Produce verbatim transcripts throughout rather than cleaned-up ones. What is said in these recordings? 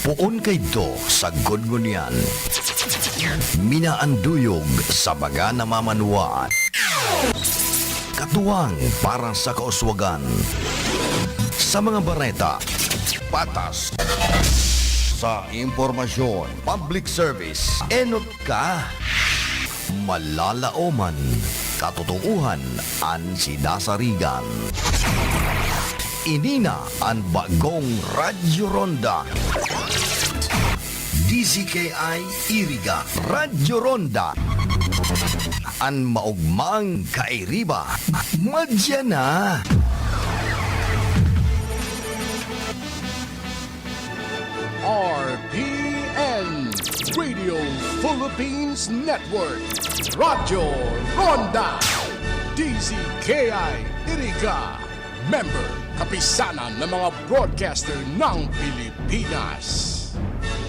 Poon kaidto sagkod ngunyan. Minaanduyog sa mga namamanwaan. Katuwang para sa kauswagan. Sa mga bareta, patas. Sa impormasyon, public service, enot ka. Malalaoman, katotoohan an sinasarigan. Ini na an bagong Radyo Ronda. D Z K I Iriga, Radyo Ronda. An maogmang kairiba, madya na. R P N, Radio Philippines Network, Radyo Ronda, D Z K I Iriga, member, kapisanan ng mga broadcaster ng Pilipinas.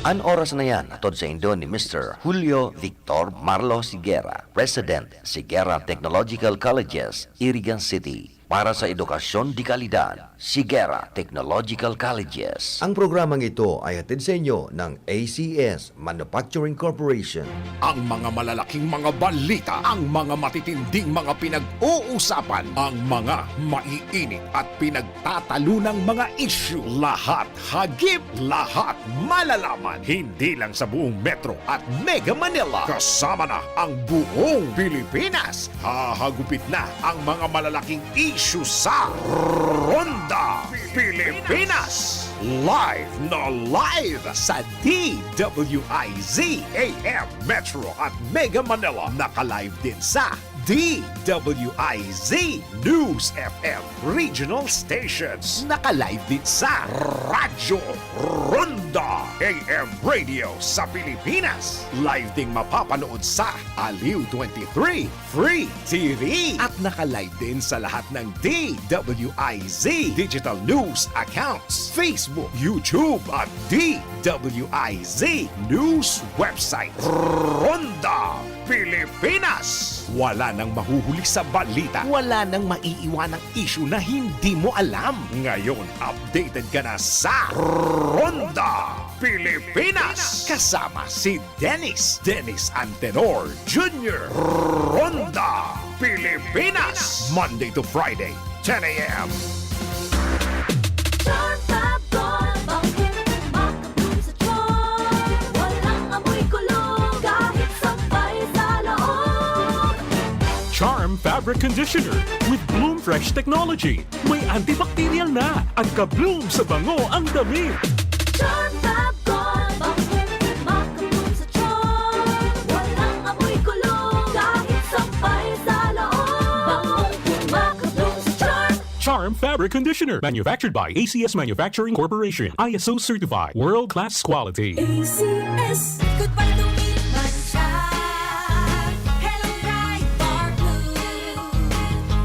An oras na yan, hatod saindo ni Mister Julio Victor Marlo Sigera, President, Sigera Technological Colleges, Iriga City. Para sa edukasyon de kalidad, Sigera Technological Colleges. Ang programang ito ay hatid sa inyo ng A C S Manufacturing Corporation. Ang mga malalaking mga balita, ang mga matitinding mga pinag-uusapan, ang mga maiinit at pinagtatalunang mga isyu, lahat hagip, lahat malalaman, hindi lang sa buong Metro at Mega Manila, kasama na ang buong Pilipinas. Hahagupit na ang mga malalaking isyu sa Ronda Pilipinas. Live na live sa D W I Z A M Metro at Mega Manila. Naka-live din sa D W I Z News F M Regional Stations. Naka-live din sa Radyo Ronda A M Radio sa Pilipinas. Live ding mapapanood sa Aliw twenty-three Free T V. At naka-live din sa lahat ng D W I Z digital news accounts, Facebook, YouTube, at D W I Z News website. Ronda Pilipinas. Wala nang mahuhuli sa balita. Wala nang maiiwanang isyu na hindi mo alam. Ngayon, updated ka na sa Ronda Pilipinas. Kasama si Dennis, Dennis Antenor Junior. Ronda Pilipinas. Monday to Friday, ten a.m. Charm Fab Gold, bangkong makabloom sa charm. Walang amoy kulog, kahit sampay sa loob. Charm Fabric Conditioner with Bloom Fresh Technology. May antibacterial na at ka-bloom sa bango ang damit. Charm Fab Gold, bangkong makabloom sa charm. Walang amoy kulog, kahit sampay sa loob. Bangkong makabloom sa charm. Charm Fabric Conditioner, manufactured by A C S Manufacturing Corporation, I S O certified, world class quality. A C S. Goodbye to meat mancha. Hello, Pride Bar Blue.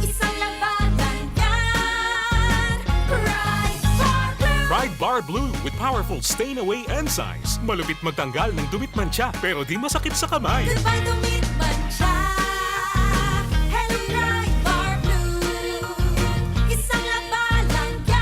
Isang laba lang yan. Pride Bar Blue. Pride Bar Blue with powerful stain away enzymes. Malupit magtanggal ng dumi at mantsa, pero di masakit sa kamay. Goodbye to meat mancha. Hello, Pride Bar Blue. Isang laba lang yan.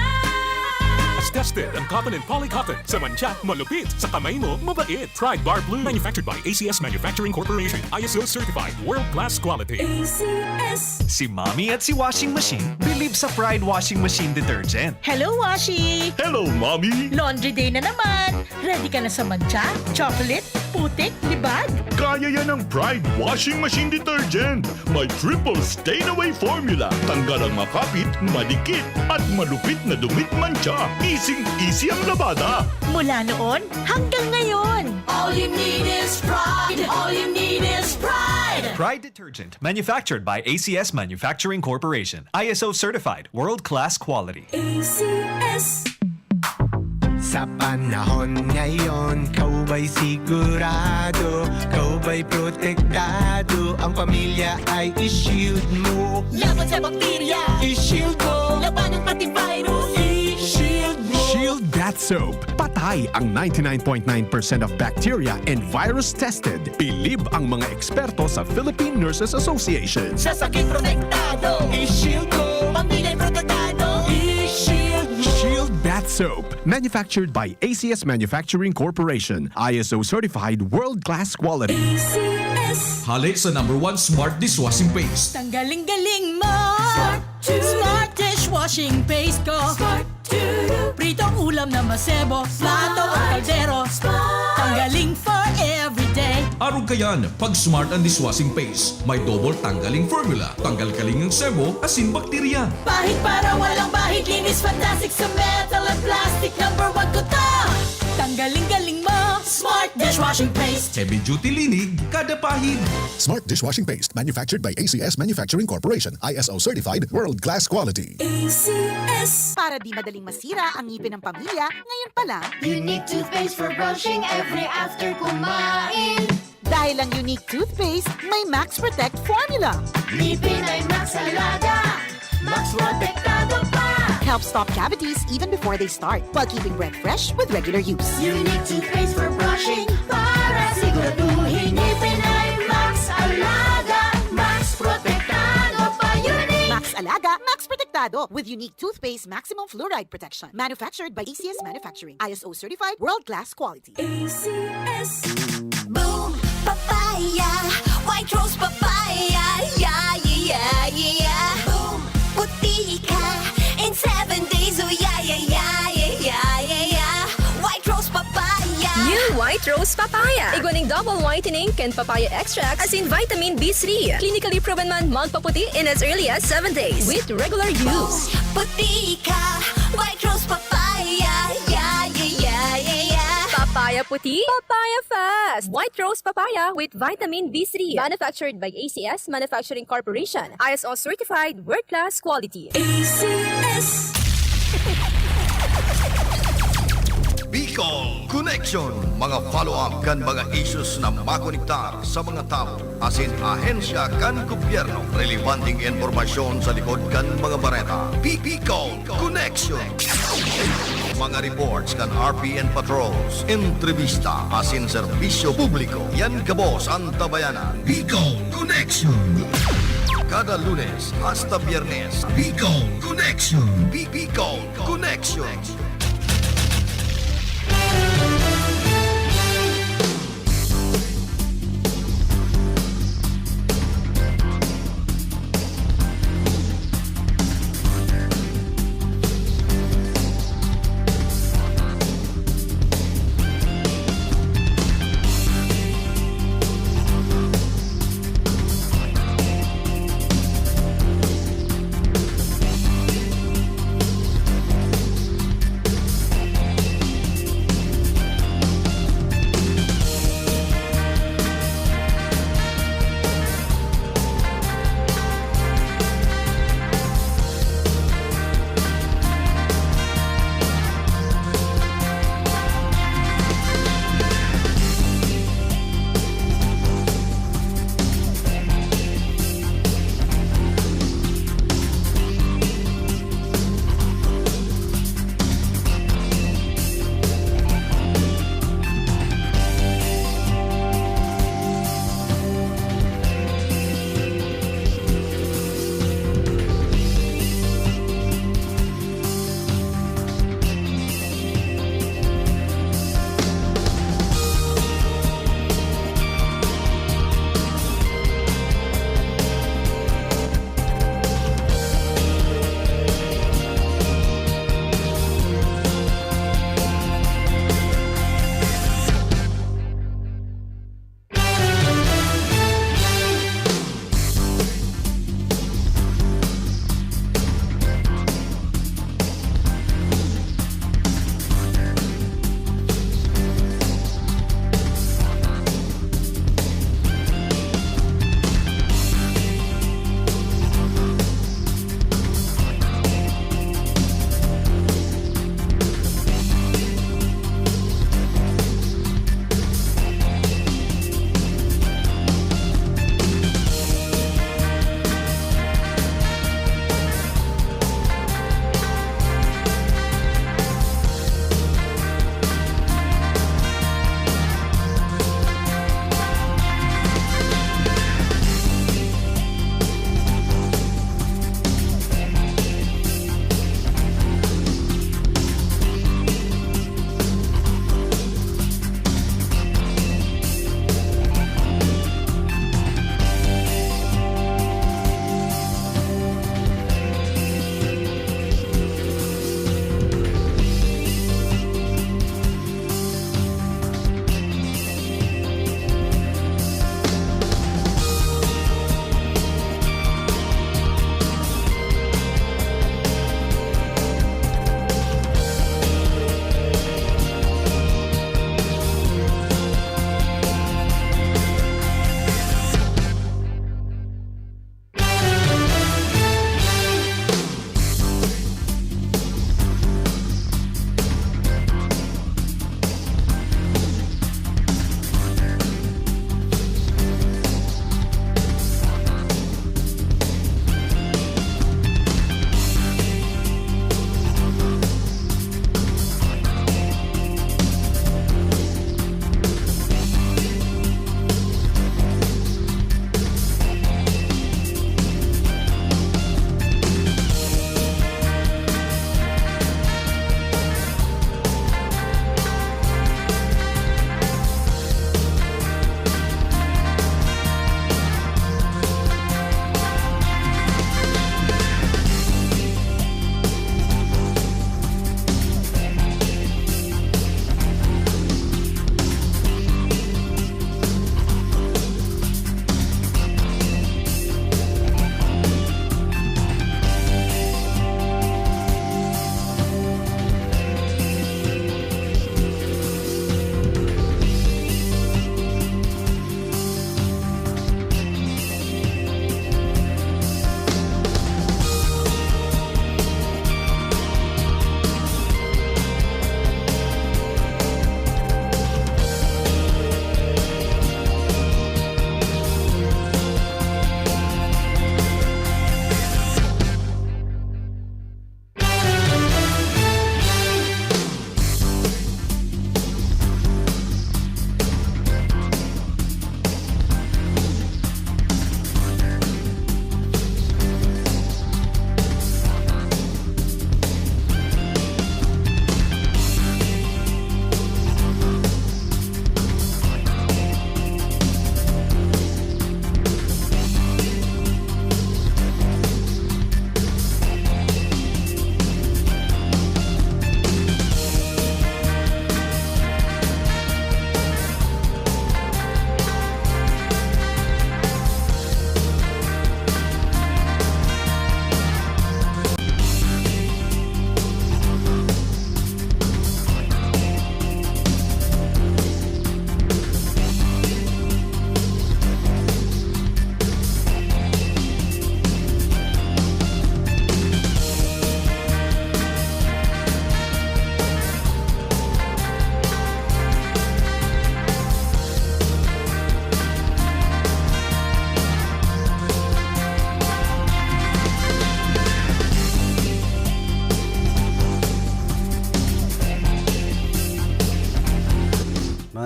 Tested ang cotton and poly cotton. Sa mantsa, malupit. Sa kamay mo, mabait. Pride Bar Blue. Manufactured by A C S Manufacturing Corporation. I S O certified. World class quality. A C S. Si Mommy at si Washing Machine bilib sa Pride Washing Machine Detergent. Hello, Washi! Hello, Mommy! Laundry day na naman! Ready ka na sa mantsa, chocolate, putik, libag? Kaya yan ng Pride Washing Machine Detergent. May triple stain away formula. Tanggal ang makapit, madikit, at malupit na dumi at mantsa. Easy-easy ang labada. Mula noon hanggang ngayon. All you need is Pride. All you need is Pride. Pride Detergent, manufactured by A C S Manufacturing Corporation. I S O certified, world-class quality. A C S. Sa panahon ngayon, ikaw ba'y sigurado? Ikaw ba'y protektado? Ang pamilya ay i-shield mo. Laban sa bakterya, i-shield mo. Labanan pati virus, i-shield mo. Shield Bath Soap. Patay ang ninety-nine point nine percent of bacteria and virus tested. Bilib ang mga eksperto sa Philippine Nurses Association. Sa sakit protektado, i-shield mo. Pamilya protektado, i-shield mo. Shield Bath Soap, manufactured by A C S Manufacturing Corporation, I S O certified world-class quality. A C S. Hale sa number one smart dishwashing paste. Tanggaling-galing mo. Smart to. Smart dishwashing paste ko. Smart to. Pritong ulam na masebo. Smart. Plato o kaldero. Smart. Tanggaling for everyday. Arog kayan, pag Smart ang dishwashing paste, may double tanggaling formula. Tanggal kaling ang sebo, asin bakterya. Pahid para walang bahid, linis fantastic sa metal at plastic. Number one ko to. Tanggaling-galing mo. Smart dishwashing paste. Heavy duty linig, kada pahid. Smart dishwashing paste, manufactured by A C S Manufacturing Corporation, I S O certified, world-class quality. A C S. Para di madaling masira ang ngipin ng pamilya, ngayon pa lang. Unique toothpaste for brushing every after kumain. Dahil ang Unique Toothpaste may Max Protect Formula. Ngipin ay Max Alaga, Max Protektado pa. Help stop cavities even before they start, while keeping breath fresh with regular use. Unique toothpaste for brushing para siguraduhin ngipin ay Max Alaga, Max Protektado pa. Unique. Max Alaga, Max Protektado with Unique Toothpaste Maximum Fluoride Protection. Manufactured by A C S Manufacturing. I S O certified, world-class quality. A C S. Boom! Papaya! White Rose Papaya! Yeah, yeah, yeah, yeah, yeah! Boom! Puti ka in seven days! Oh, yeah, yeah, yeah, yeah, yeah, yeah, yeah! White Rose Papaya! New White Rose Papaya. Igwa nin double whitening kan papaya extract asin vitamin B three. Clinically proven man magpaputi in as early as seven days with regular use. Puti ka, White Rose Papaya. Yeah, yeah, yeah, yeah, yeah. Papaya puti, papaya fast. White Rose Papaya with vitamin B three. Manufactured by A C S Manufacturing Corporation. I S O certified, world-class quality. A C S. Bicol Connection. Mga follow-up kan mga issues na makonektar sa mga tawo asin ahensya kan gobyerno. Relebanteng impormasyon sa likod kan mga bareta. Bicol Connection. Mga reports kan R P N patrols, entrebista asin serbisyo publiko. Yan gabos an tabayanan. Bicol Connection. Kada Lunes hasta Biyernes, Bicol Connection. Bi-, Bicol Connection.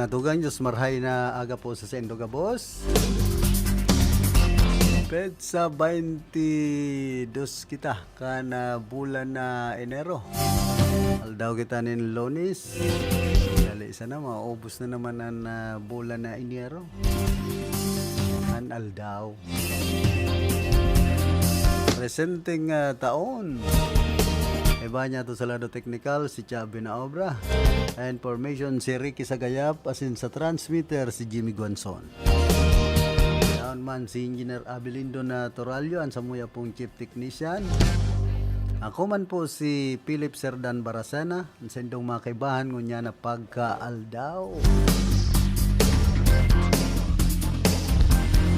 Tugang, Diyos marhay na aga po sa saindo gabos. Petsa twenty-dos kita kan, ah, bulan na Enero. Aldaw kita nin Lunes. Dali sana, maubos na naman an, ah, bulan na Enero. An aldaw. Presenteng, ah, taon. Iba niya to sa lado teknikal, si Chubby na obra. Sa information, si Ricky Sagayap, asin sa transmitter, si Jimmy Guanzon. Yaon man si Engineer Abelindo na Torallo, an samuya pong chief technician. Ako man po si Philip Serdan Baracena, an saindong mga kaibahan ngunyan na pagkaaldaw.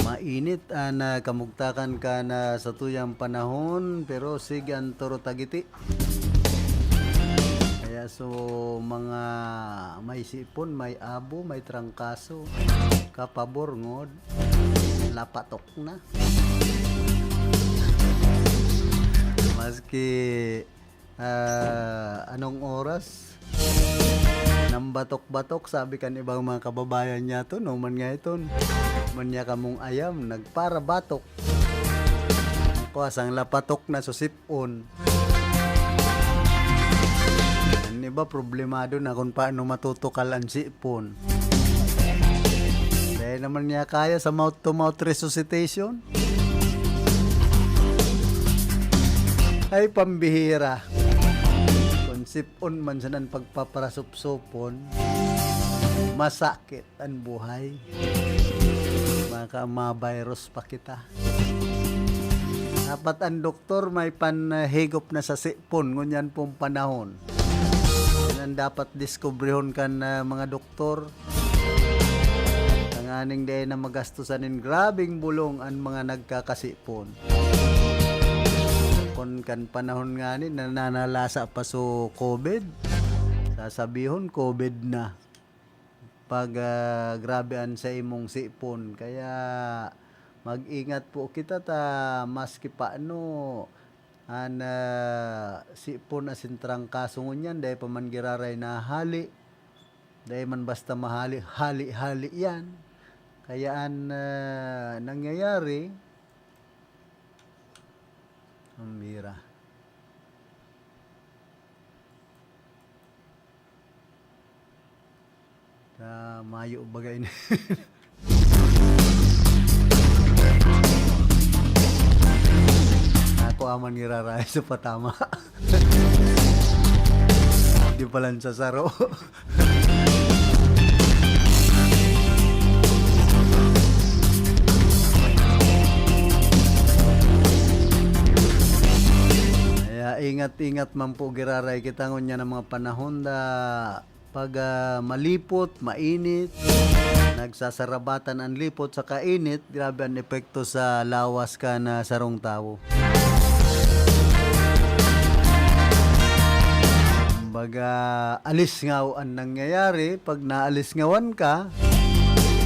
Mainit an, ah, kamugtakan kan, ah, satuyang panahon, pero sige an toro tagiti. Kaya so, mga may sipon, may abo, may trangkaso, kapabor, ngod, lapatok na. Maski, ah, anong oras, nambatok-batok, sabi kan ibang mga kababayan niya to, no man nga iton. Man niya kamong ayam, nagparabatok. Ako, asang lapatok na susipon. An iba, problemado na kung paano matutukal an sipon. Dahil naman niya kaya sa mouth-to-mouth resuscitation. Ay, pambihira. Kung sipon man sanan pagpaparasupsupon, masakit an buhay. Baka ma-virus pa kita. Dapat an doktor may panhigop na sa sipon ngunyan pong panahon. Yan an dapat diskubrihon kan, ah, mga doktor. Tanganing dai na magastusan nin grabeng bulong an mga nagkakasipon. Kun kan panahon ngani, nananalasa pa so covid, sasabihon covid na. Pag, ah, grabe an sa imong sipon. Kaya mag-ingat po kita ta maski paano an, ah, sipon asin trangkaso ngunyan, dai pa man giraray nahali. Dai man basta mahali, hali-hali yan. Kaya an, ah, nangyayari, ang bira. Ta mayo baga ini. Ako aman ngirarahay sa patama. Di pa lang sa saro. Kaya ingat-ingat man po giraray kita ngunyan an mga panahon da pag, ah, malipot, mainit, nagsasarabatan an lipot sa kainit, grabe an epekto sa lawas kan, ah, sarong tawo. Kumbaga, alisngaw an nangyayari. Pag naalisngawan ka,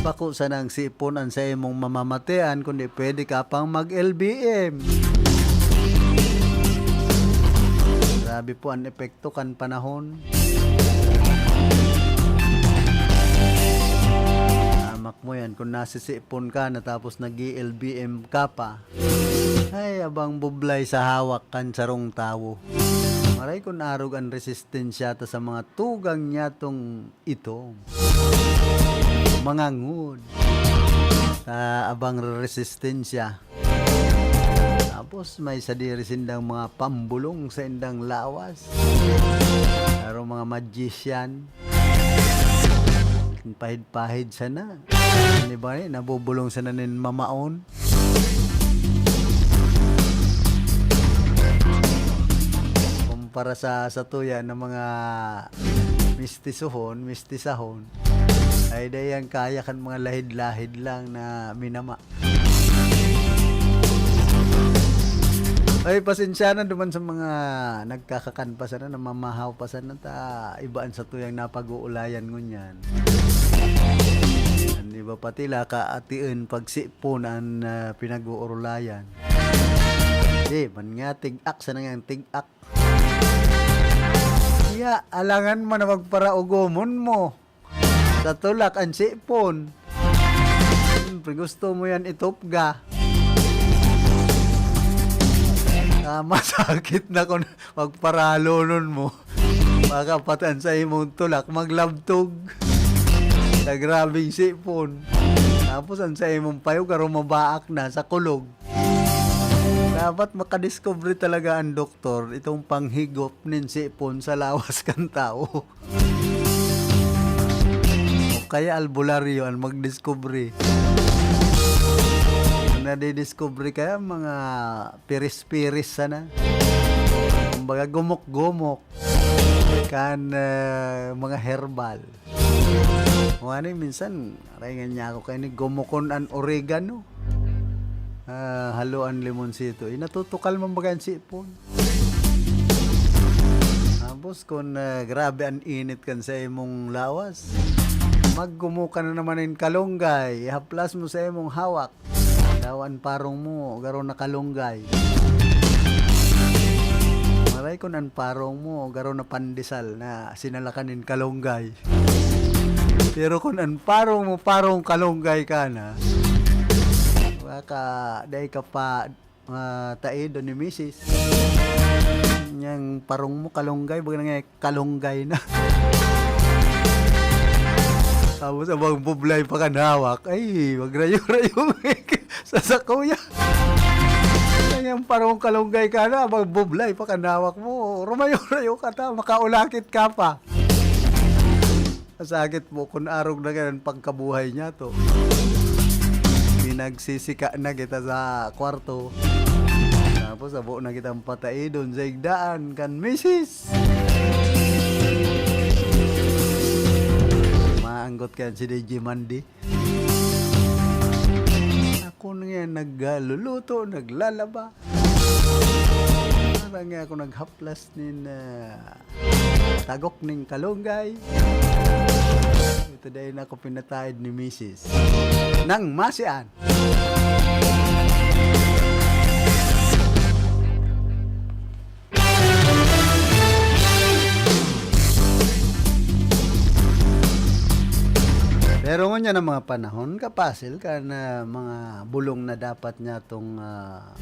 bako sanang sipon an saimong mamamatean, kundi pwede ka pang mag-L B M. Grabe po an epekto kan panahon. Hamak mo yan, kung nasisipon ka na tapos nag-i-L B M ka pa, ay, abang bublay sa hawak kan sarong tawo. Maray kun arog an resistensya ta sa mga tugang niyatong ito. Mga ngod. Sa abang resistensya. Tapos may sadiri sindang mga pambulong sa indang lawas. Pero mga magician, pahid-pahid sana. Di ba, eh, nabubulong sana nin mamaon? Kumpara sa, sa tuya ng mga mistisohon, mistisahon, ay dai yan kaya kan mga lahid-lahid lang na minama. Ay, pasensya na duman sa mga nagkakakan pa sana, namamahaw pa sana, ta iba an satuyang napag-uulayan ngunyan. An iba pati la kaatian pagsipon an, ah, pinag-uurulayan. Di man nga tig-ak sana nga tig-ak. Kaya alangan man na magparaugomon mo. Sa tulak ang sipon. Siyempre, gusto mo yan itupga. Ah, masakit na kung pagparalonon mo. Baka pati an sa imong tulak, maglabtog. Sa grabing sipon. Tapos ang sa imong payo, garo mabaak na sa kulog. Dapat makadiscovery talaga ang doktor itong panghigop nin sipon sa lawas kan tao. O kaya albularyo ang magdiscovery. Ang nadidiscovery kaya mga piris-piris sana. Kumbaga gumok-gumok kan, ah, mga herbal. O ano, minsan, aray nga niya ako kaini, gumokon an oregano. Ah, haloan limonsito. Eh, natutukal man baga an sipon. Tapos kun, ah, grabe an init kan sa imong lawas, maggumo ka na naman nin kalunggay, ihaplas mo sa imong hawak. Daw an parong mo, garo na kalunggay. Maray kun an parong mo, garo na pandesal na sinalakan nin kalunggay. Pero kun an parong mo, parong kalunggay ka na, baka dai ka pa, ah, taidon ni misis. Yang parong mo, kalunggay, baga na nga, kalunggay na. Tapos abang bublay pa kan hawak. Ay, magrayo-rayo sa sakuya. Yang parong kalunggay ka na, abang bublay pa kan hawak mo. Rumayo-rayo ka ta, makaulakit ka pa. Masakit po kun arog na ganyan pagkabuhay niya to. Pinagsisika na kita sa kwarto. Tapos abo na kitang pataidon sa igdaan kan misis. Maanggot kaya si D J Mandy. Ako na nga nagluluto, naglalaba. Parang nga ako naghaplas nin, ah, tagok ning kalunggay. Ito dahil na ako pinataid ni misis. Nang masian. Pero ngunyan ang mga panahon, kapasil kan, ah, mga bulong na dapat niya tong, ah,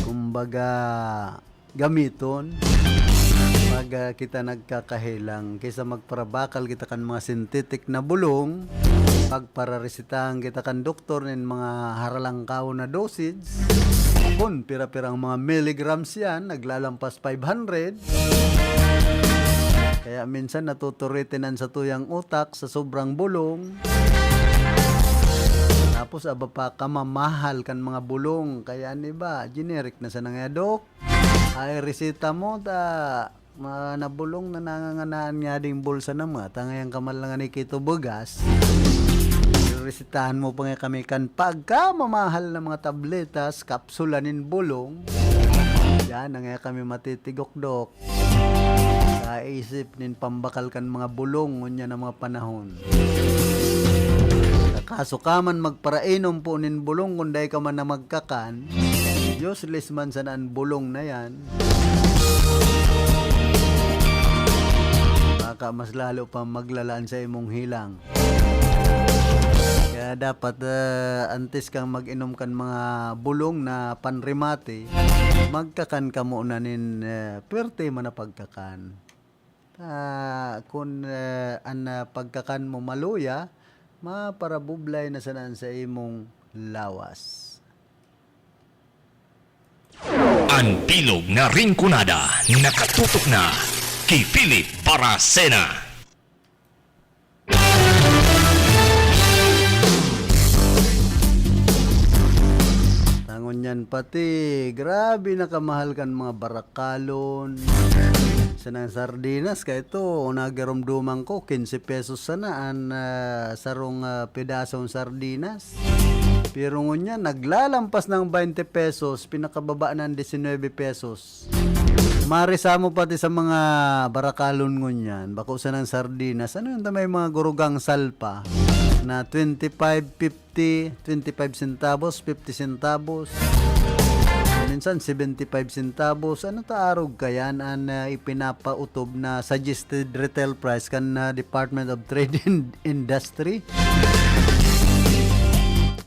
kumbaga, gamiton pag, ah, kita nagkakahelang, kaysa magparabakal kita kan mga synthetic na bulong, pagpararesetahan kita kan doktor nin mga haralangkaw na dosage. Kun pira-pirang mga milligrams yan, naglalampas five hundred. Kaya minsan natuturitin an satuyang utak sa sobrang bulong. Tapos aba pa, kamamahal kan mga bulong. Kaya an iba, generic na sana nga, "Dok, ay reseta mo ta, ma-, nabulong na nanganganaan nga ding bulsa na mga tangayan ka man lang ni Kito Bugas." Resetahan mo pa nga kami kan pagkamamahal na mga tabletas, kapsula nin bulong. Yan na nga kami matitigok, Dok. Sa isip nin pambakal kan mga bulong ngunyan na mga panahon. Sa kaso ka man magparainom po nin bulong kun dai ka man na magkakan, useless man sana an bulong na yan. Baka mas lalo pa maglalaan sa imong hilang. Kaya dapat, ah, antes kang mag-inom kan mga bulong na panremate, magkakan ka muna nin, eh, pwerte man na pagkakan. Ah, kun, eh, an, ah, pagkakan mo maluya, maparabublay na sana an sa imong lawas. An bilog na Rinconada nakatutok na ki Philip Baracena. Tangon niyan pati, grabe na kamahal kan mga barakalon. Sanang sardinas, kaya ito, nagirumduman ko, quince pesos sana an, ah, sarong, ah, pedasong sardinas. Pero ngunyan, naglalampas ng twenty pesos, pinakababa ng diecinuebe pesos. Marisa mo pati sa mga barakalon ngunyan, bako sanang sardinas. Ano yun, may mga gurugang salpa na twenty-five, fifty, twenty-five centavos, fifty centavos. Minsan seventy-five centavos. Ano ta arog kayan an, ah, ipinapautob na suggested retail price kan, ah, Department of Trade and Industry?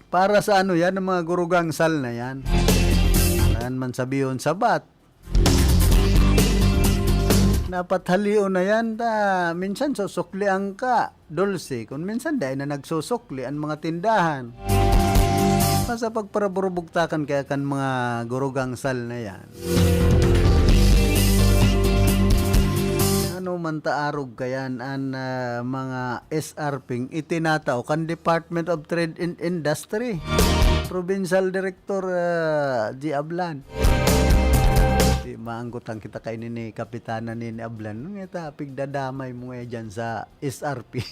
Para sa ano yan, ang mga gurugangsal na yan? Yan man sabihon, sabat. Dapat halion na yan, ta minsan susuklian ka, dulce. Kung minsan, dai na nagsusukli ang mga tindahan. Basta pagparaburubugtakan kaya kan mga gurugangsal na yan. Ano man ta arog kayan an, ah, mga S R P itinatao kan Department of Trade and Industry? Provincial Director, ah, G. Ablan. Di maanggotan kita kaini ni Kapitana ni, ni Ablan. Ngeta, pigdadamay mo nga dyan sa S R P.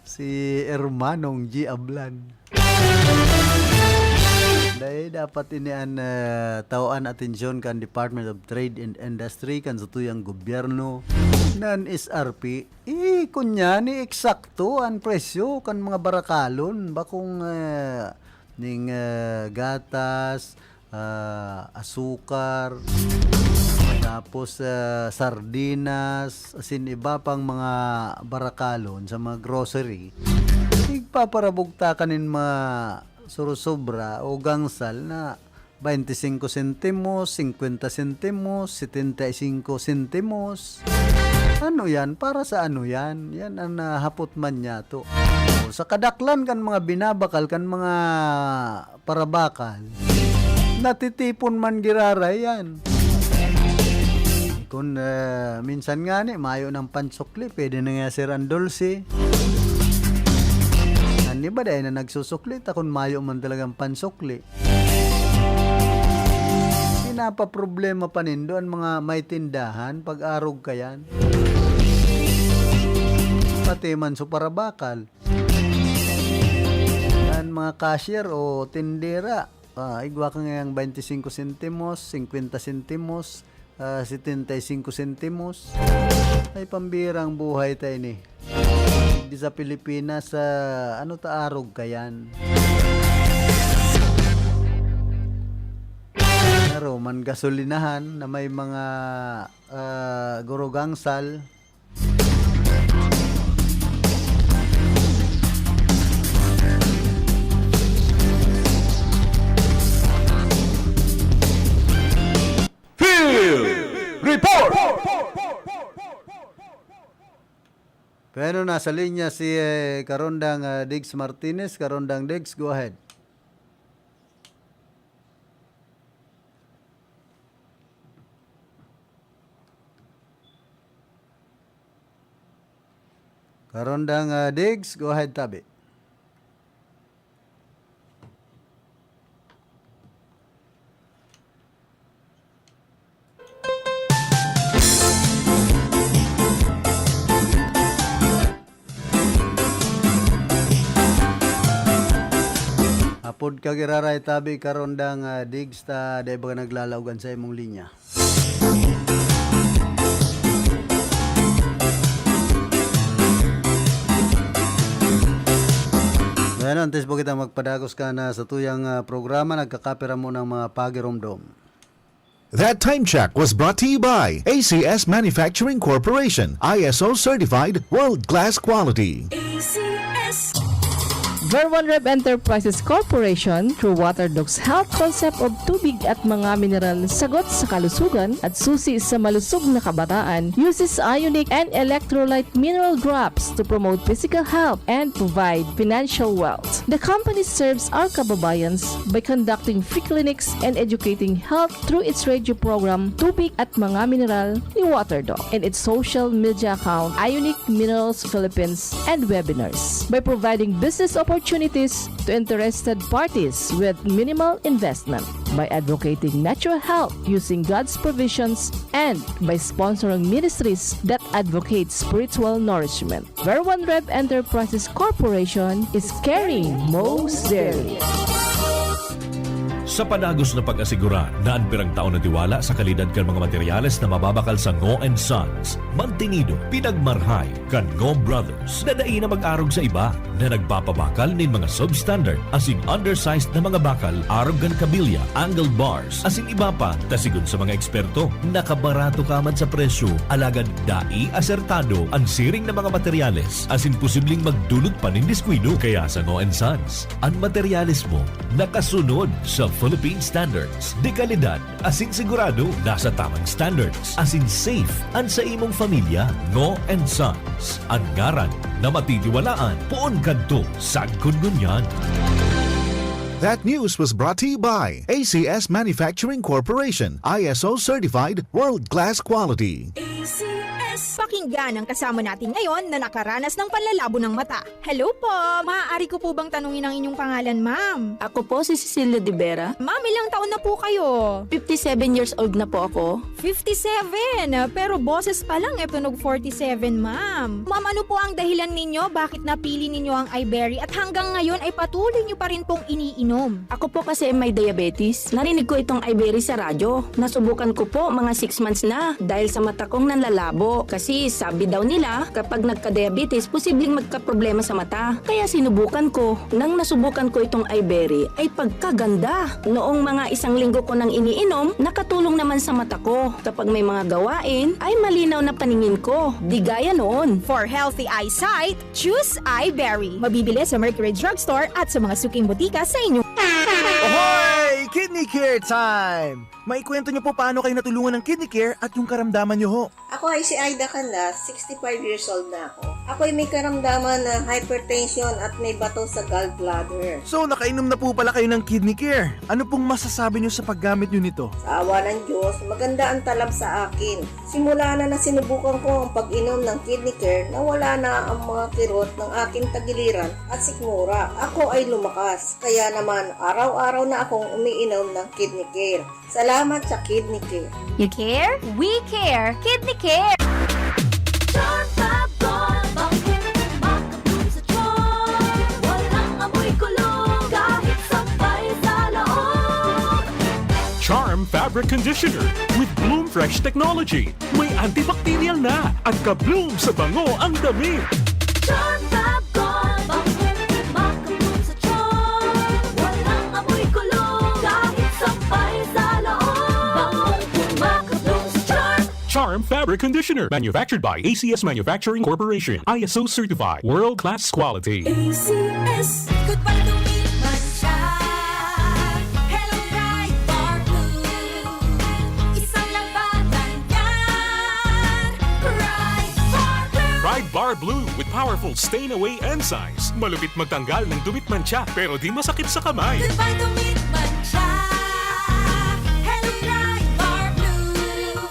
Si Hermanong G. Ablan. Dai dapat ini an, ah, tawaan atensyon kan Department of Trade and Industry kan satuyang gobyerno nan S R P. Eh, kunyani eksakto an presyo kan mga barakalon, bakong, ah, ning, ah, gatas, ah, asukar, tapos, ah, sardinas, asin iba pang mga barakalon sa mga grocery. Igpaparabugta ka nin mga surusobra o gangsal na bainti singko sentimos, singkwenta sentimos, setenta y singko sentimos. Ano yan? Para sa ano yan? Yan ang, ah, hapot man niya to. O, sa kadaklan kan mga binabakal, kan mga parabakal, natitipon man giraray yan. Kung, ah, minsan nga ni, mayo ng pansukli, pwede na nga sir ang dulce. An iba dai na nagsusukli, ta kung mayo man talagang pansukli. Pinapaproblema pa nindo an mga may tindahan, pag-arog ka yan. Pati man sa parabakal. Yan, mga cashier o tindera, ah, igwa ka ngayang bainti singko sentimos, singkwenta sentimos, ah, setenta y singko sentimos. Ay, pambirang buhay ta ini. Di sa Pilipinas, ah, ano ta arog kayan? Pero man gasolinahan na may mga, ah, gurugangsal. Field Report! Pero nasa linya si, eh, Karondang, ah, Diggs Martinez. Karondang Diggs, go ahead. Karondang, ah, Diggs, go ahead, tabi. Apod ka giraray tabi, Karondang, ah, Diggs, ta dai ba ka naglalaog an sa imong linya? Bueno, antes po kita magpadagos ka na sa tuyang, ah, programa, nagkakapira mo ng mga pagiromdom. That time check was brought to you by A C S Manufacturing Corporation, I S O certified, world-class quality. A C S. Verwan Rev Enterprises Corporation, through Waterdocs Health concept of tubig at mga mineral, sagot sa kalusugan at susi sa malusog na kabataan, uses ionic and electrolyte mineral drops to promote physical health and provide financial wealth. The company serves our kababayans by conducting free clinics and educating health through its radio program, Tubig at Mga Mineral ni Waterdoc, and its social media account, Ionic Minerals Philippines, and webinars, by providing business opportunities to interested parties with minimal investment, by advocating natural health using God's provisions, and by sponsoring ministries that advocate spiritual nourishment. Verwan Rev Enterprises Corporation is caring most dearly. Sa padagos na pag-asigurar na an pirang taon na tiwala sa kalidad kan mga materyales na mababakal sa Ngo and Sons, mantinido, pinagmarhay kan Ngo Brothers na dai na mag-arog sa iba na nagpapabakal nin mga substandard asin undersized na mga bakal arog kan kabilya, angled bars, asin iba pa, ta sigon sa mga eksperto, nakabarato ka man sa presyo, alagad dai asertado an siring na mga materyales asin posibleng magdulot pa nin diskuido. Kaya sa Ngo and Sons, an materyales mo nakasunod sa Philippine standards, de kalidad asin sigurado nasa tamang standards asin safe an sa imong pamilya. Ngo and Sons, an ngaran na matitiwalaan poon kadto sagkod ngunyan. That news was brought to you by A C S Manufacturing Corporation, I S O certified, world-class quality. A C S. Pakinggan ang kasama natin ngayon na nakaranas ng panlalabo ng mata. Hello po! Maaari ko po bang tanungin ang inyong pangalan, ma'am? Ako po si Cecilia de Vera. Ma'am, ilang taon na po kayo? Fifty-seven years old na po ako. Fifty-seven? Pero boses pa lang, e tunog forty-seven, ma'am. Ma'am, ano po ang dahilan ninyo? Bakit napili ninyo ang Iberry? At hanggang ngayon ay patuloy nyo pa rin pong iniinom? Ako po kasi may diabetes. Narinig ko itong Iberry sa radyo. Nasubukan ko po mga six months na. Dahil sa mata kong nanlalabo. Kasi sabi daw nila, kapag nagka-diabetes, posibleng magkaproblema sa mata. Kaya sinubukan ko. Nang nasubukan ko itong Iberry, ay pagkaganda. Noong mga isang linggo ko nang iniinom, nakatulong naman sa mata ko. Kapag may mga gawain, ay malinaw na paningin ko. Di gaya noon. For healthy eyesight, choose Iberry. Mabibili sa Mercury Drugstore at sa mga suking botika sa inyo. Ahoy! Kidney Care time! Maikwento niyo po paano kayo natulungan ng Kidney Care at yung karamdaman niyo ho. Ako ay si Aida Canlas, sixty-five years old na ako. Ako'y may karamdaman na hypertension at may bato sa gallbladder. So, nakainom na po pala kayo ng Kidney Care. Ano pong masasabi niyo sa paggamit niyo nito? Sa awa ng Diyos, maganda ang talab sa akin. Simula na nasinubukan ko ang pag-inom ng Kidney Care, nawala na ang mga kirot ng aking tagiliran at sikmura. Ako ay lumakas. Kaya naman, araw-araw na akong umiinom ng Kidney Care. Salamat sa Kidney Care. You care? We care! Kidney Care! Charm Fab Gold, bangkong makabloom sa charm. Walang amoy kulog, kahit sampay sa loob. Charm Fabric Conditioner with Bloom Fresh Technology. May antibacterial na at ka-bloom sa bango ang damit. Charm Fab Gold, bangkong makabloom sa charm. Walang amoy kulog, kahit sampay sa loob. Bangkong makabloom sa charm. Charm Fabric Conditioner, manufactured by A C S Manufacturing Corporation, I S O certified, world-class quality. A C S. Goodbye to me, mantsa. Hello, Pride Bar Blue. Isang labanan yan. Pride Bar Blue. Pride Bar Blue with powerful stain away enzymes. Malupit magtanggal ng dumit mantsa pero di masakit sa kamay. Goodbye to me, mantsa. Hello, Pride Bar Blue.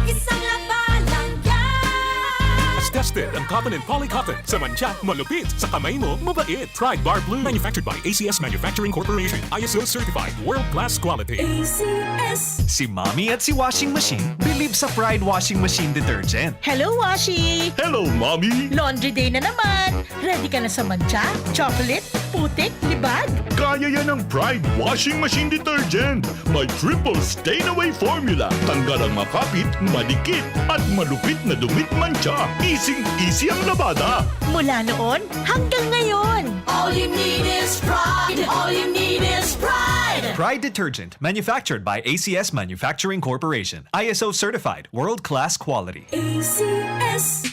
Isang labanan yan. Tested ang cotton and poly cotton. Sa mantsa, malupit. Sa kamay mo, mabait. Pride Bar Blue. Manufactured by A C S Manufacturing Corporation. I S O certified. World class quality. A C S. Si Mommy at si Washing Machine bilib sa Pride Washing Machine Detergent. Hello, Washi! Hello, Mommy! Laundry day na naman! Ready ka na sa mantsa, chocolate, putik, libag? Kaya yan ng Pride Washing Machine Detergent. May triple stain away formula. Tanggal ang makapit, madikit, at malupit na dumit mantsa. Easy-easy ang labada. Mula noon hanggang ngayon. All you need is pride. All you need is pride. Pride Detergent, manufactured by A C S Manufacturing Corporation. I S O certified, world-class quality. A C S.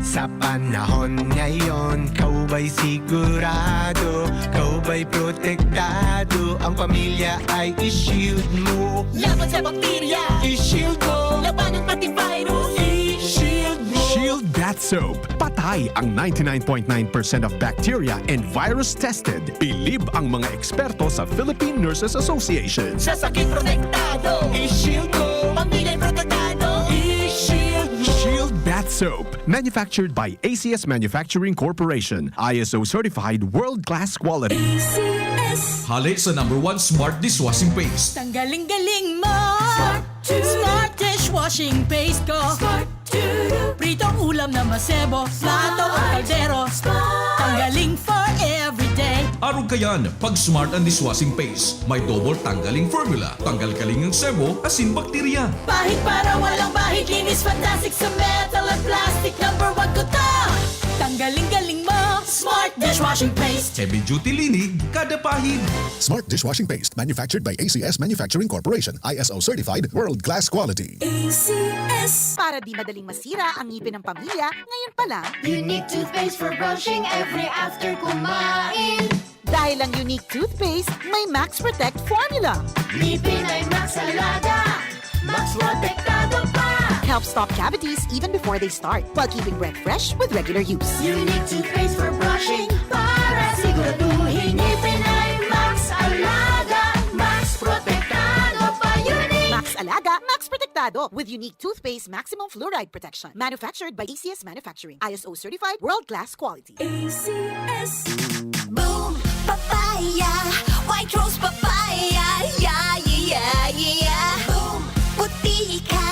Sa panahon ngayon, kau ba'y sigurado? Kau ba'y protektado? Ang pamilya ay i-shield mo. Laban sa bakterya. I-shield mo. Labanan pati virus. I-shield mo. Shield Bath Soap. Patay ang ninety-nine point nine percent of bacteria and virus tested. Bilib ang mga eksperto sa Philippine Nurses Association. Sa sakit protektado. I-shield mo. Pamilya protektado. I-shield mo. Shield Bath Soap. Manufactured by A C S Manufacturing Corporation. I S O certified, world-class quality. A C S. Hali sa number one smart dishwashing paste. Tanggaling galing mo! Smart two. Smart dishwashing paste ko. Smart two. Pritong ulam na masebo. Plato o kaldero. Tanggaling for everyday. Arog kayan, pag Smart ang dishwashing paste. May double tanggaling formula, tanggal kaling ang sebo, asin bakterya. Pahid para walang bahid, linis fantastic sa metal at plastic. Number one ko to! Tanggaling galing mo, Smart dishwashing paste. Heavy duty linig, kada pahid. Smart dishwashing paste, manufactured by A C S Manufacturing Corporation, I S O certified, world class quality. A C S. Para di madaling masira ang ngipin ng pamilya, ngayon pa lang. Unique toothpaste for brushing every after kumain. Dahil ang Unique toothpaste, may Max Protect formula. Ngipin ay Max Alaga, Max Protektado pa. Help stop cavities even before they start, while keeping breath fresh with regular use. Unique toothpaste for brushing para siguraduhin ngipin ay Max Alaga, Max Protektado pa. Unique. Max Alaga, Max Protektado with Unique toothpaste maximum fluoride protection. Manufactured by A C S Manufacturing. I S O certified, world class quality. A C S. Boom! Papaya! White Rose Papaya! Yeah, yeah, yeah, yeah, yeah! Boom! Puti ka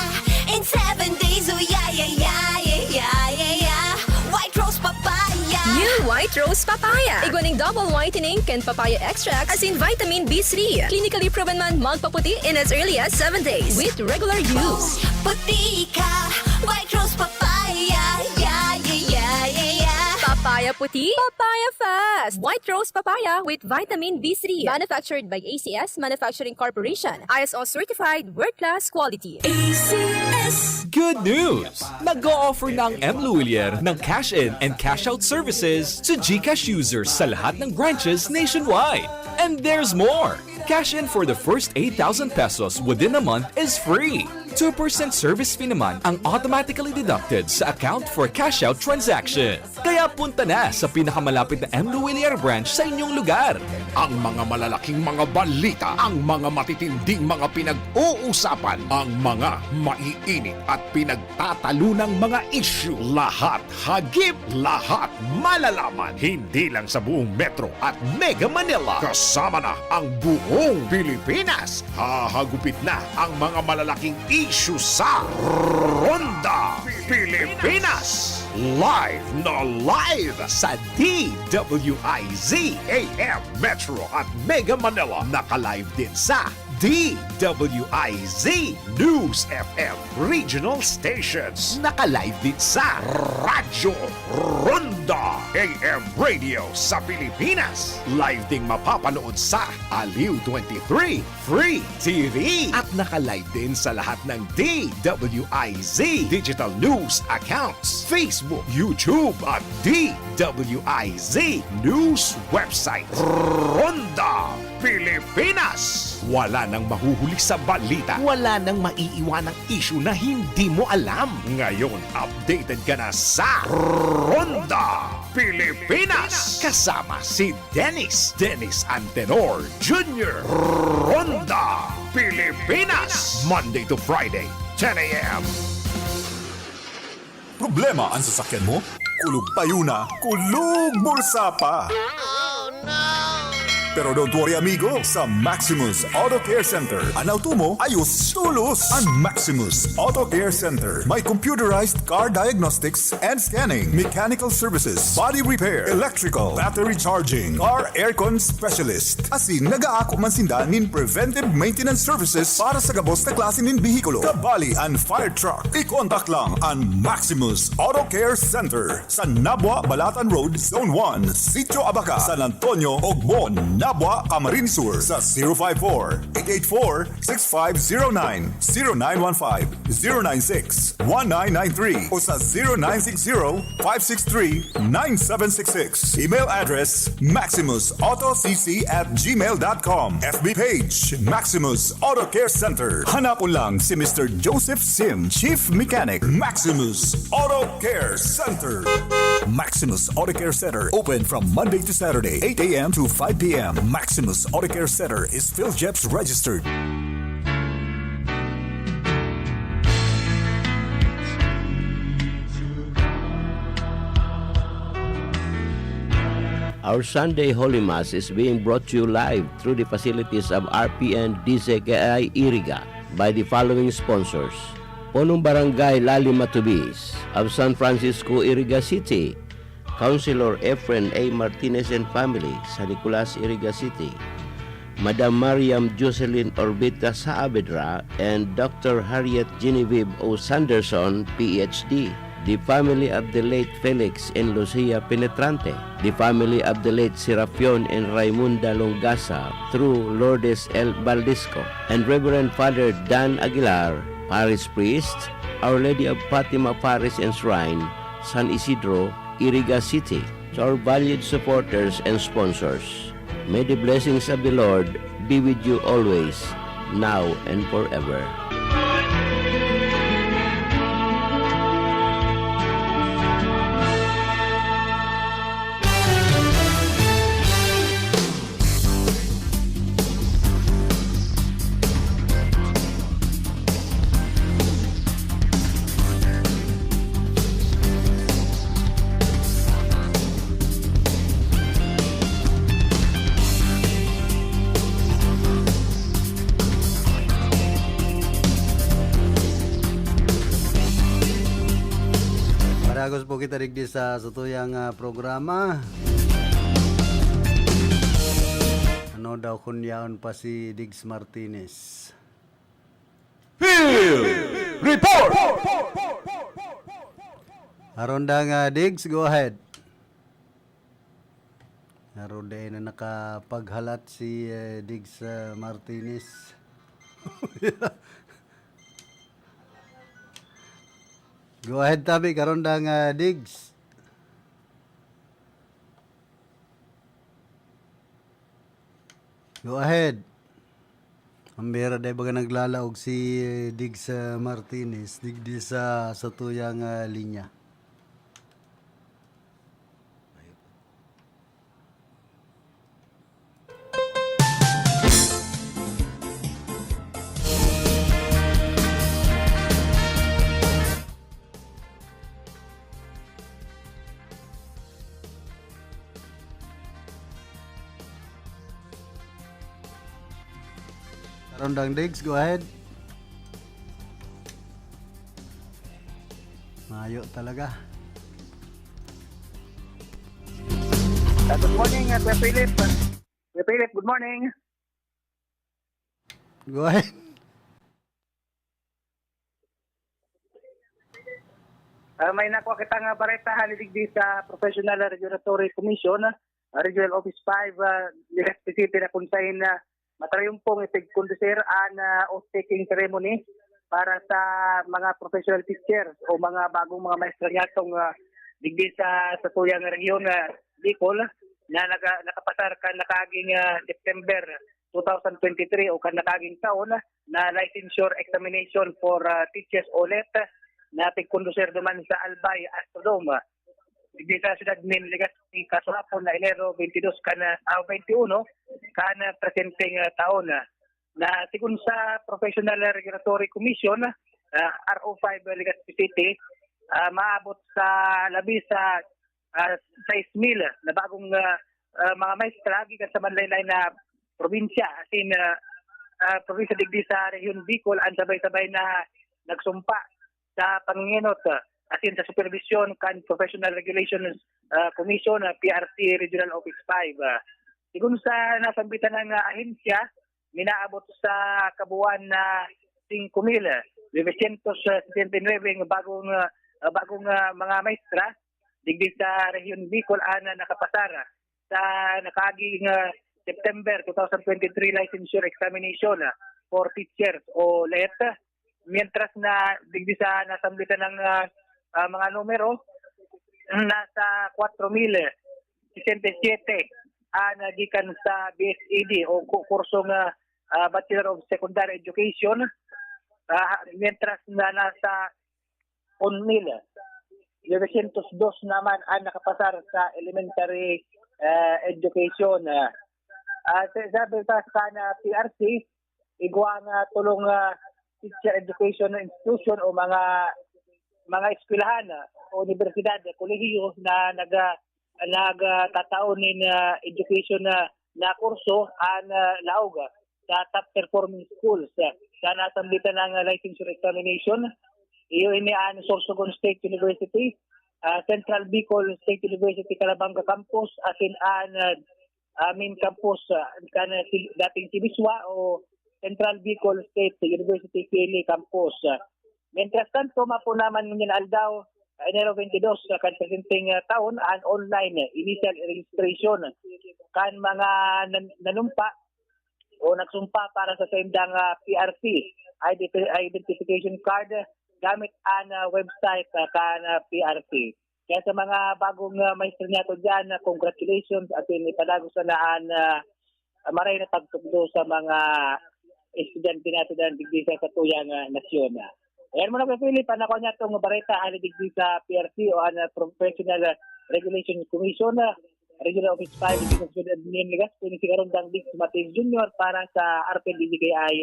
in seven days! Oh, yeah, yeah, yeah, yeah, yeah, yeah! White Rose Papaya! New White Rose Papaya. Igwa nin double whitening kan papaya extract asin vitamin B three. Clinically proven man magpaputi in as early as seven days with regular use. Puti ka! White Rose Papaya! Yeah, yeah, yeah, yeah, yeah! Papaya puti, papaya fast! White Rose Papaya with vitamin B three. Manufactured by A C S Manufacturing Corporation. I S O certified, world-class quality. A C S. Good news! Nag-o-offer na ang M Louillier ng cash in and cash out services to GCash users sa lahat ng branches nationwide. And there's more! Cash in for the first eight thousand pesos within a month is free. Two percent service fee naman ang automatically deducted sa account for cash out transaction. Kaya punta na sa pinakamalapit na M Louillier branch sa inyong lugar. Ang mga malalaking mga balita, ang mga matitinding mga pinag-uusapan, ang mga maiinit at pinagtatalunang mga isyu, lahat hagip, lahat malalaman. Hindi lang sa buong Metro at Mega Manila, kasama na ang buong Pilipinas. Hahagupit na ang mga malalaking isyu sa Ronda Pilipinas. Live na live sa D W I Z A M Metro at Mega Manila. Naka-live din sa D W I Z News F M Regional Stations. Naka-live din sa Radyo Ronda A M Radio sa Pilipinas. Live ding mapapanood sa Aliw twenty-three Free T V. At naka-live din sa lahat ng D W I Z digital news accounts, Facebook, YouTube, at D W I Z news website. Ronda Pilipinas. Wala nang mahuhuli sa balita. Wala nang maiiwanang isyu na hindi mo alam. Ngayon, updated ka na sa Ronda Pilipinas. Kasama si Dennis, Dennis Antenor Junior. Ronda Pilipinas. Monday to Friday, ten a.m. Problema an sasakyan mo? Kulog payo na, kulog bulsa pa! Pero don't worry, amigo. Sa Maximus Auto Care Center, an auto mo ayos tolos. An Maximus Auto Care Center may computerized car diagnostics and scanning, mechanical services, body repair, electrical, battery charging, car aircon specialist. Asin nagaako man sinda nin preventive maintenance services para sa gabos na klase nin behikulo, kabali an fire truck. I-contact lang an Maximus Auto Care Center sa Nabua, Balatan Road, Zone one, Sitio Abaca, San Antonio, Ogmon, Nabua, Camarines Sur, sa zero five four, eight eight four, six five zero nine, zero nine one five, zero nine six, one nine nine three o sa zero nine six zero, five six three, nine seven six six. Email address, maximus auto c c at gmail dot com. F B page, Maximus Auto Care Center. Hanapon lang si Mister Joseph Sim, Chief Mechanic, Maximus Auto Care Center. Maximus Auto Care Center, open from Monday to Saturday, eight a.m. to five p.m. Maximus Auto Care Center is PhilGEPS registered. Our Sunday Holy Mass is being brought to you live through the facilities of R P N D C K I Iriga by the following sponsors: Punong Barangay Lali Matubis of San Francisco, Iriga City, Councilor Efren A. Martinez and family, San Nicolas, Iriga City. Madam Mariam Jocelyn Orbita Saavedra and Doctor Harriet Genevieve O. Sanderson, P H D. The family of the late Felix and Lucia Penetrante. The family of the late Serafion and Raimunda Longasa through Lourdes L. Baldisco. And Reverend Father Dan Aguilar, Parish Priest, Our Lady of Fatima Parish and Shrine, San Isidro, Iriga City. To our valued supporters and sponsors, may the blessings of the Lord be with you always, now and forever. Paragos po kita digdi sa satuyang, ah, programa. Ano daw kun yaon pa si Diggs Martinez? Field Report! Aron da nga, Diggs, go ahead. Aron dai na nakapaghalat si, eh, Diggs, ah, Martinez. Go ahead, tabi, karon da nga, Diggs. Go ahead. Ang bihira dai baga naglalaog si, eh, Diggs, ah, Martinez, digdi sa, sa tuyang, ah, linya. Karondang Diggs, go ahead. Mayo talaga. Ah, good morning, ah, Kuya Philip. Kuya Philip, good morning. Go ahead. Ah, may nakuha kita nga bareta hali digdi sa Professional Regulatory Commission, ah, Regional Office five, ah, Legazpi City, na kung saan, ah, matrayumpong ipigkondusir an, ah, oath-taking ceremony para sa mga professional teachers o mga bagong mga maestra niyatong, ah, digdi sa, sa tuyang rehiyon, ah, Bicol, na naga-, nakapasar kan nakaaging, ah, September two thousand twenty-three o kan nakaaging taon na licensure examination for, ah, teachers o let na tigkondusir duman sa Albay Astrodome, digdi sa siyudad nin Legazpi, kasuhapon na Enero twenty-two kan, ah, twenty-one, kan, ah, presenteng, ah, taon. Na sigon sa Professional Regulatory Commission, ah, R O five Legazpi City, ah, maabot sa labi sa, ah, sais mil na bagong, ah, ah, mga maestra gikan sa manlaen-laen na probinsya, asin, ah, ah, probinsya digdi sa Rehiyon Bicol, an sabay-sabay na nagsumpa sa pangengenot, ah, asin sa superbisyon kan Professional Regulations, ah, Commission, ah, P R C Regional Office five. Ah, sigon sa nasambitan na ahensya, minaabot sa kabuuan na singko mil novecientos setenta y nueve ang bagong, ah, bagong, ah, mga maestra digdi sa Rehiyon Bicol an nakapasar sa nakaaging, ah, September two thousand twenty-three licensure examination, ah, for teachers o let. Mientras na digdi sa nasambitan ng, ah, ah, mga numero, nasa kwatro mil sesenta y siyete ang gikan sa B S E D o ku-, kursong, ah, ah, Bachelor of Secondary Education, ah, mientras na nasa un mil novecientos dos naman ang nakapasar sa elementary, ah, education. Ah, ah, sa-, sabi pa sa na P R C, igwa nga tolong, ah, teacher education institution o mga, mga eskwelahan, ah, o unibersidad, kolehiyo na naga-, nagtatao nin, ah, education na, na kurso an, ah, laog, ah, sa top performing schools, ah, sa nasambitan ng, ah, licensure examination. Iyo ini an Sorsogon State University, ah, Central Bicol State University Calabanga Campus, asin an, ah, ah, main campus, ah, kan, ah, si, dating Sibiswa o Central Bicol State University Pili Campus. Mientras tanto, mapo naman ngunyan aldaw, ah, Enero twenty-dos, ah, kan presenteng, ah, taon, an online, eh, initial registration kan mga nan-, nanumpa o nagsumpa para sa saindang, ah, P R C identi-, identification card gamit an, ah, website, ah, kan, ah, P R C. Kaya sa mga bagong, ah, maestro niyato diyan, ah, congratulations at ipadago sana an, ah, maray na pagtukdo sa mga estudyante nato diyan digdi sa satuyang, ah, nasyon. Ayan muna, Kuya Philip, ang nakuha niya itong bareta hali digdi sa P R C o an, ah, Professional, ah, Regulation Commission, ah, Regional Office five, Regional Office Admin Legazpi, ni si Garondang Diggs Martinez Junior para sa R P L D J K I,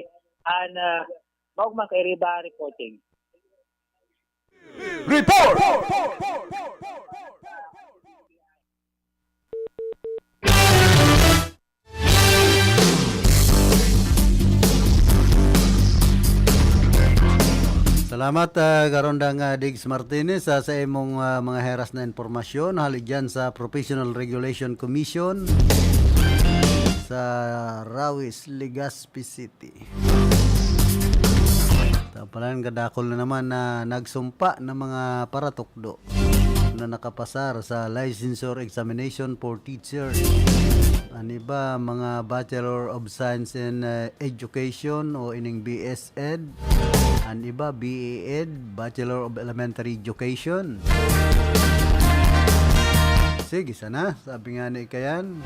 an, ah, Maugmang Kairiba reporting. Report! Salamat, ah, Garondang, ah, Diggs Martinez, ah, sa imong, ah, mga heras na impormasyon hali dyan sa Professional Regulation Commission sa Rawis, Legazpi City. Tapalan, kadakol na naman na nagsumpa na mga paratukdo na nakapasar sa licensure examination for teachers. An iba, mga Bachelor of Science in, eh, Education o ining B S Ed. An iba, B E Ed, Bachelor of Elementary Education. Sige sana, sabi nga ni Kayan.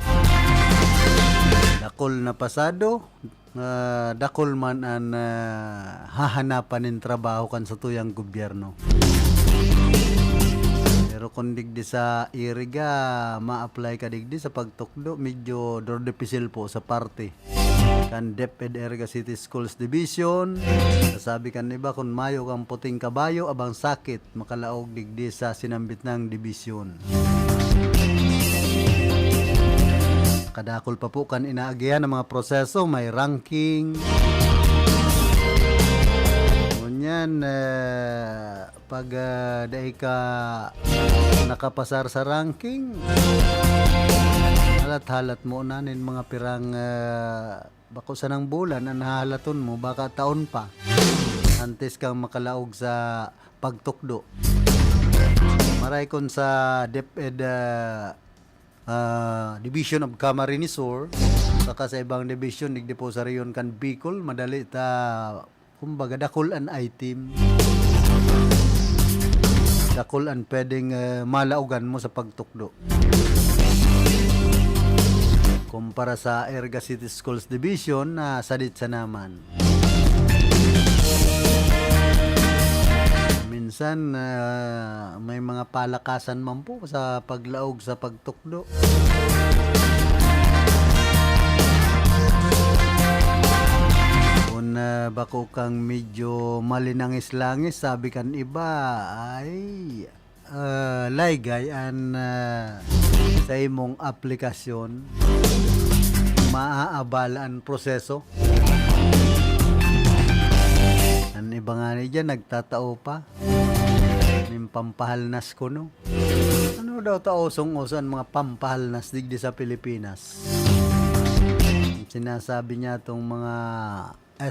Dakol na pasado, ah, dakol man an, ah, hahanapan nin trabaho kan satuyang gobyerno. Pero kung digdi sa Iriga, ma-apply ka digdi sa pagtukdo, medyo dor dipisil po sa parte kan DepEd Iriga City Schools Division. Sasabi kan iba, kung mayo kang puting kabayo, abang sakit, makalaog digdi sa sinambit nang dibisyon. Kadakol pa po kan inaagihan ng mga proseso, may ranking. Ngunyan, eh, pag, ah, dai ka nakapasar sa ranking, halat-halat mo na nin mga pirang, ah, bako sanang bulan an hahalaton mo, baka taon pa, antes kang makalaog sa pagtukdo. Maray kon sa DepEd, ah, ah, Division of Camarines Sur, saka sa ibang division, digdi po sa rehiyon kan Bicol, madali ta, kumbaga, dakul an item. Dakul an pwedeng, eh, malaogan mo sa pagtukdo. Kumpara sa Iriga City Schools Division na sadit sa naman. Minsan, ah, may mga palakasan man po sa paglaog sa pagtukdo. Kung, ah, bako kang medyo malinangis-langis, sabi kan iba, ay, ah, laygay an, ah, sa imong aplikasyon, maaabala an proseso. An iba ngani diyan nagtatao pa nin pampahalnas kuno. Ano daw ta usong-uso an mga pampahalnas digdi sa Pilipinas? Sinasabi niya tong mga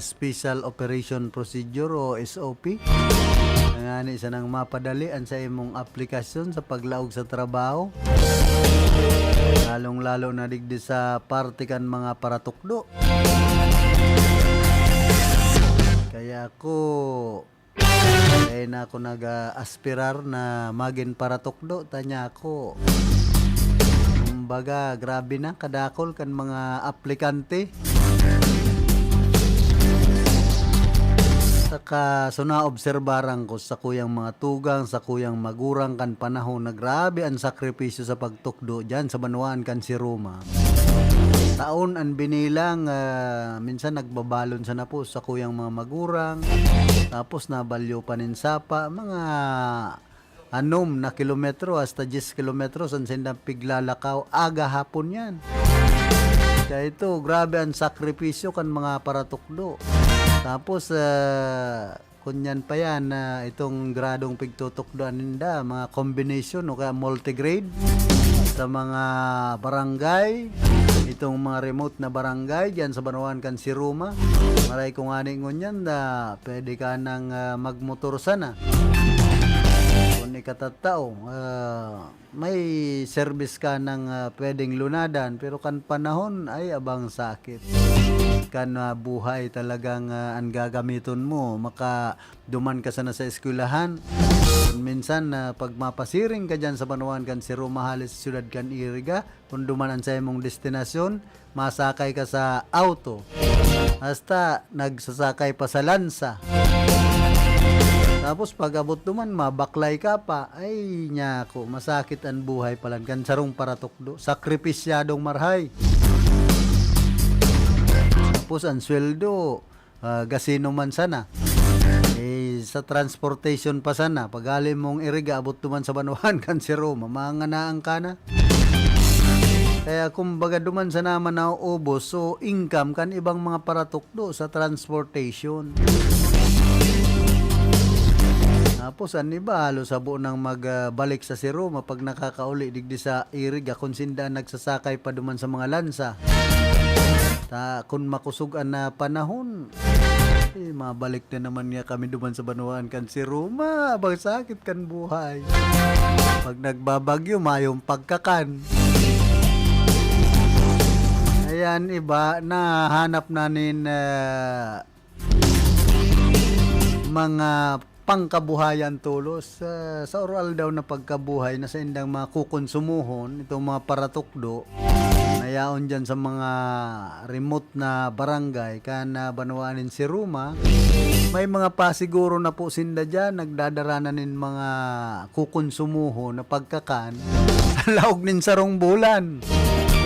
Special Operation Procedure o S O P. Ngani sanang mapadali an sa imong aplikasyon sa paglaog sa trabaho, lalong-lalo na digdi sa parte kan mga paratukdo. Kaya ako, dai na ako nag-aspirar na magin paratukdo, tanya ako. Kumbaga, grabe na, kadakol kan mga aplikante. Saka, so naobserbaran ko sa kuyang mga tugang, sa kuyang magurang kan panahon na grabe an sakripisyo sa pagtukdo diyan sa banwaan kan si Roma. Taon an binilang, ah, minsan nagbabalon sana po sa kuyang mga magurang, tapos nabalyo pa nin sapa, mga anom na kilometro hasta diyes kilometros an sindang piglalakaw, aga hapon yan. Kaya ito, grabe ang sakripisyo kan mga paratukdo. Tapos, ah, Kunyan pa yan, ah, itong gradong pigtutukdoan ninda, mga combination o kaya multigrade sa mga barangay, itong mga remote na barangay, diyan sa banwaan kan Siruma. Maray kung ani ngunyan, ah, pwede ka nang, ah, magmotor sana. Kung ikatatao, ah, may service ka nang, ah, pwedeng lunadan, pero kan panahon ay abang sakit. Kan, ah, buhay talagang, ah, an gagamiton mo, makaduman ka sana sa eskwelahan. Minsan, ah, pag mapasiring ka diyan sa banwaan kan Siruma hale sa siyudad kan Iriga, kung duman an saimong destinasyon, masakay ka sa auto. Hasta nagsasakay pa sa lansa. Tapos pag-abot duman, mabaklay ka pa. Ay, nyaku, masakit an buhay palan kan sarong paratukdo. Sakripisyadong marhay. Tapos ang sweldo, ah, gasino man sana. Eh, sa transportation pa sana, paghale mong Iriga, abot duman sa banwaan kan Siruma, manganaan ka na. Kaya kumbaga duman sana man nauubos, so income kan ibang mga paratukdo sa transportation. Tapos an iba, halos habo nang mag, ah, balik sa Siruma pag nakakauli digdi sa Iriga, kun sinda an nagsasakay pa duman sa mga lansa. Ta, kun makusog an, ah, panahon, eh, mabalik na naman nga kami duman sa banwaan kan Siruma. Abang sakit kan buhay. Pag nagbabagyo, mayong pagkakan. Ayan, iba, nahanap na nin, ah, mga pangkabuhayan tolos, ah, sa oro-aldaw na pagkabuhay na saindang mga kukonsumohon, itong mga paratukdo, na yaon diyan sa mga remote na barangay, kan, ah, banwaan nin Siruma, may mga pasiguro na po sinda diyan, nagdadara na nin mga kukonsumohon na pagkakan sa laog nin sarong bulan.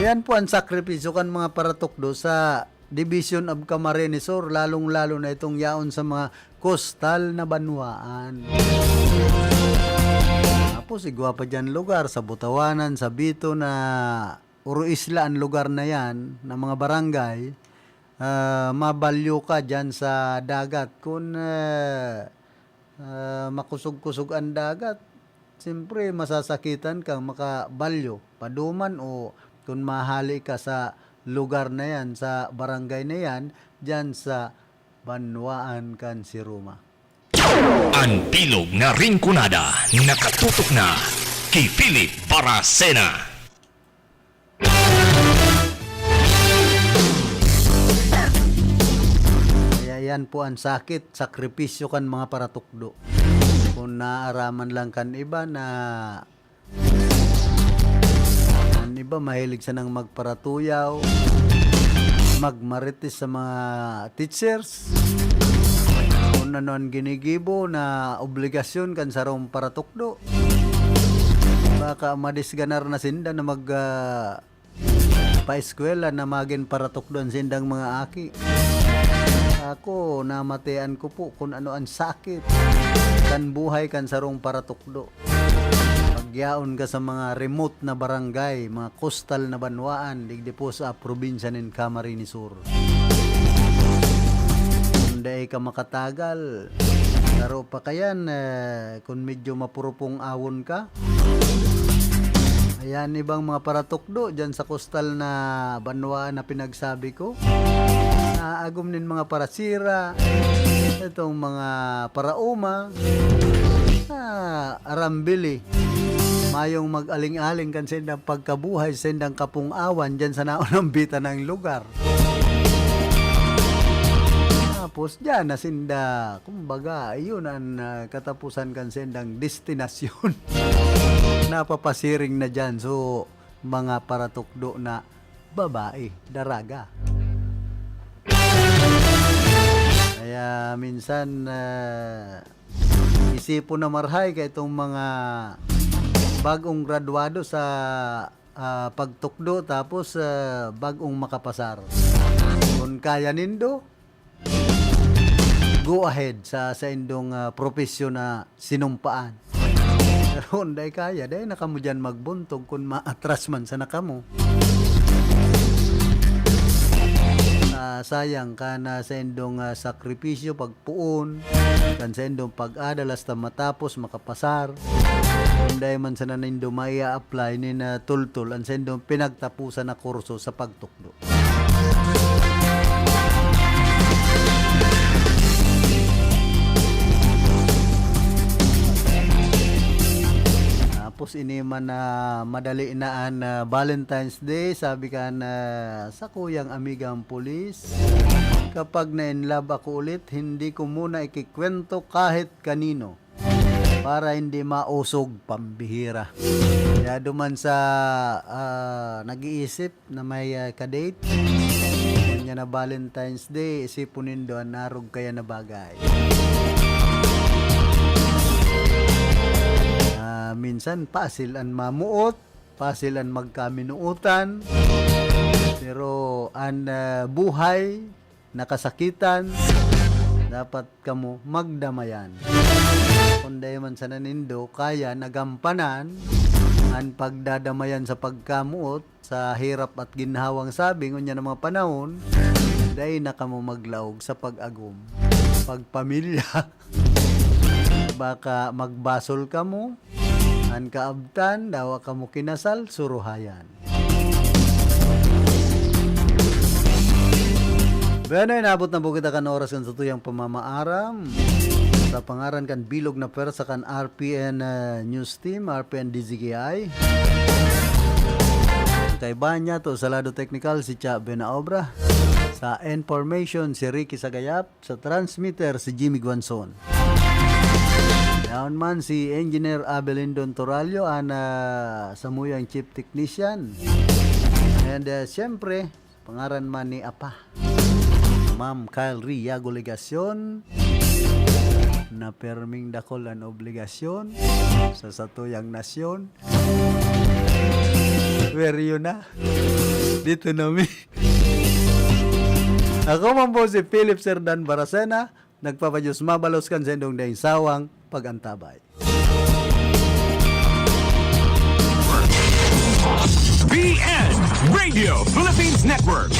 Yan po ang sakripisyo kan mga paratukdo sa Division of Camarines Sur, lalong-lalo na itong yaon sa mga kostal na banwaan. Tapos, igwa pa diyan lugar, sa Botawanan, sa Bito na oro isla an lugar na yan, na mga barangay, ah, mabalyo ka diyan sa dagat. Kun, ah, ah, makusog-kusog an dagat, siyempre, masasakitan kang makabalyo, paduman o kun mahali ka sa lugar na yan, sa barangay na yan, diyan sa banwaan kan Siruma. An bilog na Rinconada, nakatutok na ki Philip Baracena. Kaya yan po ang sakit, sakripisyo kan mga paratukdo. Kung naaraman lang kan iba na, an iba mahilig sanang magparatuyaw, magmarites sa mga teachers, kung ano an ginigibo na obligasyon kan sarong paratukdo. Baka madisganar na sinda na mag, ah, paeskwela na magin paratukdo an sindang mga aki. Ako, namatean ko po kun ano an sakit kan buhay kan sarong paratukdo. Pagyaon ka sa mga remote na barangay, mga kostal na banwaan, digdi po sa probinsya nin Camarines Sur. Kun dai ka makatagal, garo pa kayan, eh, kun medyo mapurupong awon ka. Ayan, ibang mga paratukdo dyan sa kostal na banwaan na pinagsabi ko. Naagom nin mga parasira, itong mga parauma, ah, arambili. Mayong mag-aling-aling kan sindang pagkabuhay, sindang kapung-awan dyan sa naunambitan ng lugar. Tapos dyan na sinda, kumbaga, iyon ang, ah, katapusan kan sindang destinasyon. Napapasiring na dyan. So, mga paratukdo na babae, daraga. Kaya minsan, ah, isipon na marhay ka itong mga bagong gradwado sa, ah, pagtukdo tapos, ah, bagong makapasar. Kung kaya nindo, go ahead sa saindong, ah, propesyon na sinumpaan. Pero kung dai kaya, dai na kamo diyan magbuntog kun maatras man sana kamo. Ah, sayang kan, ah, saindong, ah, sakripisyo, pagpoon, kan saindong pag-adal hasta matapos makapasar. Kun dai man sana nindo maia-apply nin, ah, tultol an saindong pinagtapusan na kurso sa pagtukdo. Tapos ini man na madali na an, ah, Valentine's Day, sabi kan, ah, sakuyang amigang pulis, "Kapag na-in love ako ulit, hindi ko muna ikikwento kahit kanino para hindi mausog, pambihira." Kaya duman sa, ah, nag-iisip na may, ah, kadate, ngunyan na Valentine's Day, isipon nindo an arog kaya na bagay. Ah, minsan, pasil an mamuot, pasil an magkaminuotan, pero an, ah, buhay, nakasakitan, dapat kamo magdamayan. Kun dai man sana nindo kaya nagampanan an pagdadamayan sa pagkamuot, sa hirap at ginhawang sabi ngunyan na mga panahon, dai na kamo maglaog sa pag-agom, pagpamilya. Baka magbasol kamo, an kaabtan, dawa kamo kinasal, suruhayan. Bueno, inabot na po kita kan oras kan satuyang pamamaaram. Sa pangaran kan bilog na pwersa kan R P N, ah, News Team, R P N D Z K I. Kaiba niya to sa lado teknikal, si Cha Benaobra. Sa information, si Ricky Sagayap. Sa transmitter, si Jimmy Guanzon. Yaon man si Engineer Abelindon Torallo, an, ah, samuyang chief technician. And, ah, siyempre, pangaran man ni Apa, Ma'am Kyle Riago Legacion, na perming dakul an obligasyon sa satuyang nasyon. Where you na? Dito na mi. Ako man po si Philip Serdan Baracena, nagpapadiyos mabalos kan saindong daing sawang pag-antabay. B N Radio Philippines Network.